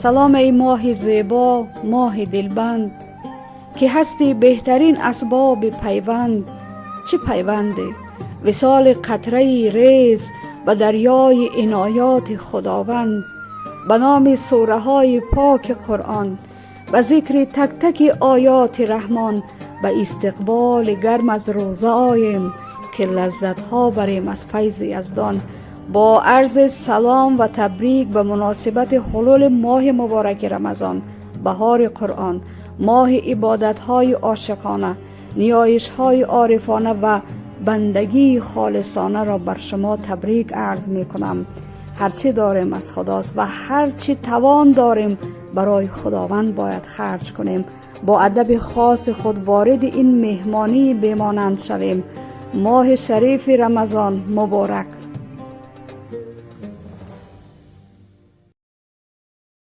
Салом, эй моҳи зебо, моҳи дилбанд, ки ҳасти беҳтарин асбоби пайванд. Чӣ пайванде? Висоли қатраи рез ба дарёи иноёти Худованд. Ба номи сураҳои поки Қуръон, ба зикри тактаки оёти Раҳмон, ба истиқболи гарм аз рӯза оем, ки лаззатҳо барем аз файзи Яздон. Бо арзи салом ва табрик ба муносибати ҳулули моҳи мубораки Рамазон, баҳори Қуръон, моҳи ибодатҳои ошиқона, ниёишҳои орифона ва бандагии холисонаро бар шумо табрик арз мекунам. Ҳарчи дорем, аз Худост ва ҳарчи тавон дорем, барои Худованд бояд харҷ кунем. Бо адаби хоси худ вориди ин меҳмонии бемонанд шавем. Моҳи шарифи Рамазон муборак!